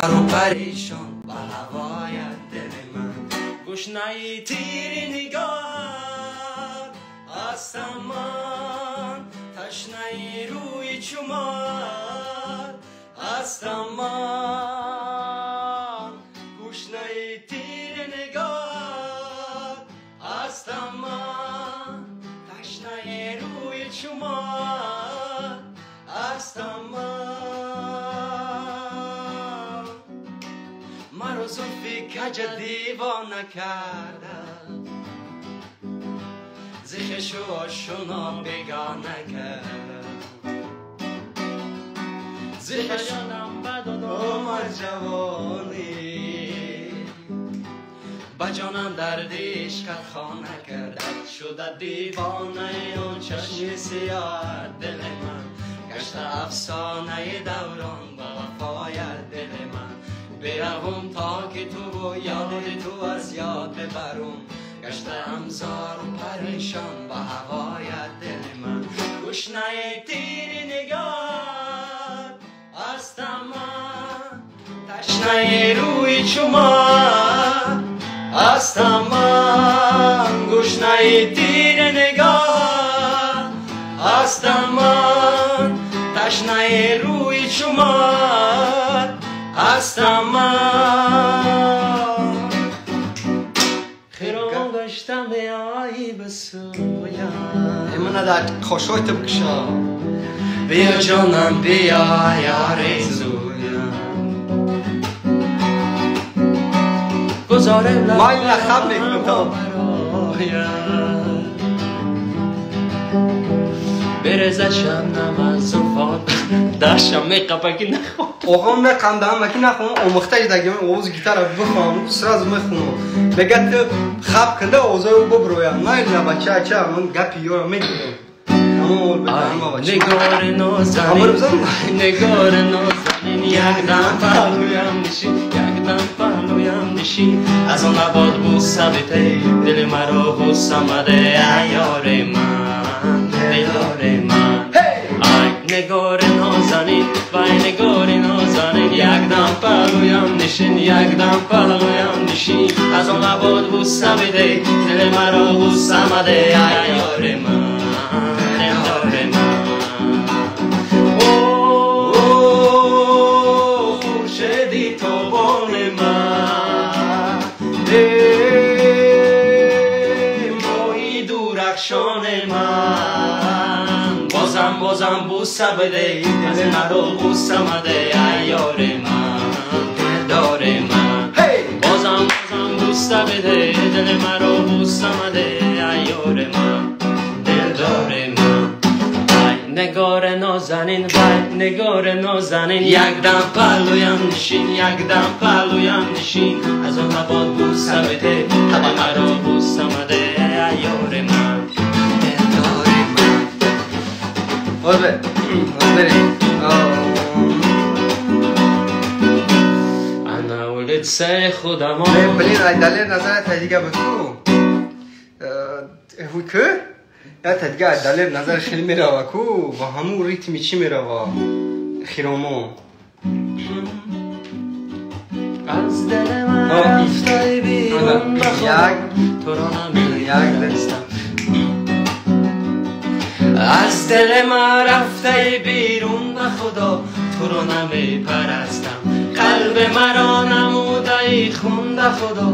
زار و پریشان به هوای دل من گشنه تیر نگاه هستم من تشنه روی چومات هستم من گشنه تیر نگاه هستم من تشنه روی چومات هستم من مرا زلفی کج دیوانه کردم ز خویش و آشنا بیگانه کردم ز خویشانم بدادم از جوانی به جانم درد عشقت خانه کردم شده دیوانه آن چشم سیاه دل من گشته افسانه دوران به وفای دل من بروم تا که تو و یاد تو از یاد ببرم گشتم زار و پریشان به هوای دل من گشنه تیر نگاه هستم من تشنه روی چومات هستم من گشنه تیر نگاه هستم من تشنه روی چومات هستم من خیران گشتم بیایی به سویم من در خوشوی تو بکشم بیا جانم بیا آرزویم گذارم ما این لخب میکنم برزد شبنم از زلفات داشتم میقپکی نخوام оғам меқандам аки нахонам омӯхтаи дагим овози гитара бихонам сразу мехонам мега ту хаб кунда овозои буброям майла бача ман гапи ёра мегирам нигори нозанин нигори нозанин якдам паҳлӯям нишин якдам паҳлӯям нишин аз он лабот бӯса бите дили маро ғусса маде ай ёри ман дилдори ман ай нигори нозанин вай нигори нозанин якдам паҳлӯям нишин якдам паҳлӯям нишин аз он лабот бӯса бите дили маро ғусса маде ай ёри ман дилдори ман хуршеди тобони ман моҳи дурахшони ман бозам бозам бӯса биде дили маро ғусса маде ай ёри ман дилдори ман бозам бозам бӯса биде дили маро ғусса маде ай ёри ман дилдори ман нигори нозанин вай нигори нозанин якдам паҳлӯям нишин якдам паҳлӯям нишин аз он лабот бӯса биде дили маро ғусса маде ай ёри ман дилдори ман Озбе, озбери. Ана улица худамо Блин, ай далер назарат дига буд ку. Ку? Я дига далер назар хеле мерава ку ва ҳамун ритми чӣ мерава? Хиромо. Аз дили ман рафтай берун ба Як туро намепарастам аз дили ман рафтай берун ба худо туро намепарастам қалби маро намудаи хун ба худо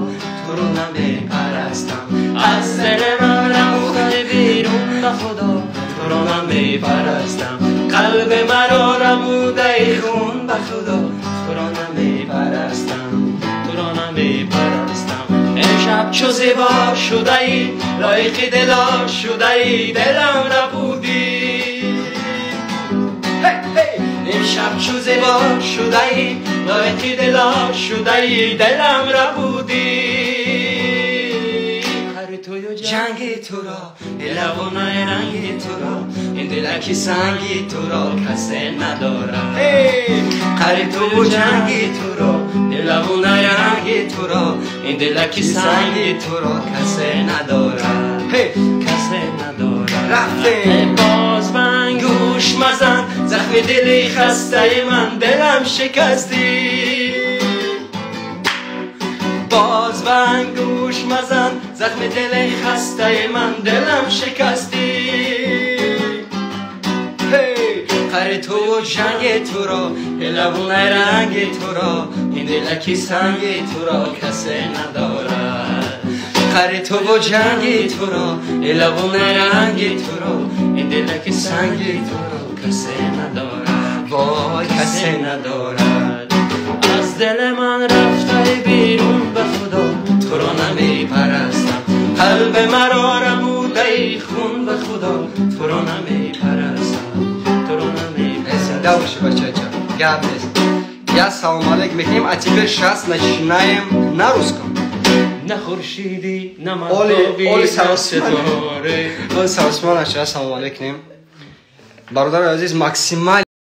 туро намепарастам аз дили ман рафтай берун ба худо туро намепарастам қалби маро намудаи хун ба худо туро намепарастам туро намепарастам امشب چو زیبا شده ای لایق دلا شده ای دلم را بودی امشب چو زیبا شده ای لایق دلا شده ای دلم را بودی هر توی و جنگ تو را لبونای رنگ تو را این دلکی سنگی تو را کسی ندارد قری تو و جنگ تو را لبونای رنگ تو را این دلکی سنگی تو را کسی ندارد کسی ندارد رفتیم باز من گوش مزن زخم دلی خسته من دلم شکستی Захми дили хастаи ман, дилам шикастӣ. Қари туву ҷанги туро, ҳилаву найранги туро, ин дилаки санги туро касе надорад. Қари туву ҷанги туро, ҳилаву найранги туро, ин дилаки санги туро касе надорад, вой, касе надорад. Аз дили ман рафтаи берун, ба худо, туро намепарастам. Қалби маро рабудаи хун, ба худо, туро намепарастам, туро намепарастам. Зинда боши, бачача, гап нест. Я салом алейк мекунем, а теперь сейчас начинаем на русском. На хуршидӣ, на Оли, махтобӣ, Оли на Саросман. ситора. Оли Саросман, сейчас салом алейк кунем. Бародари азиз, максимал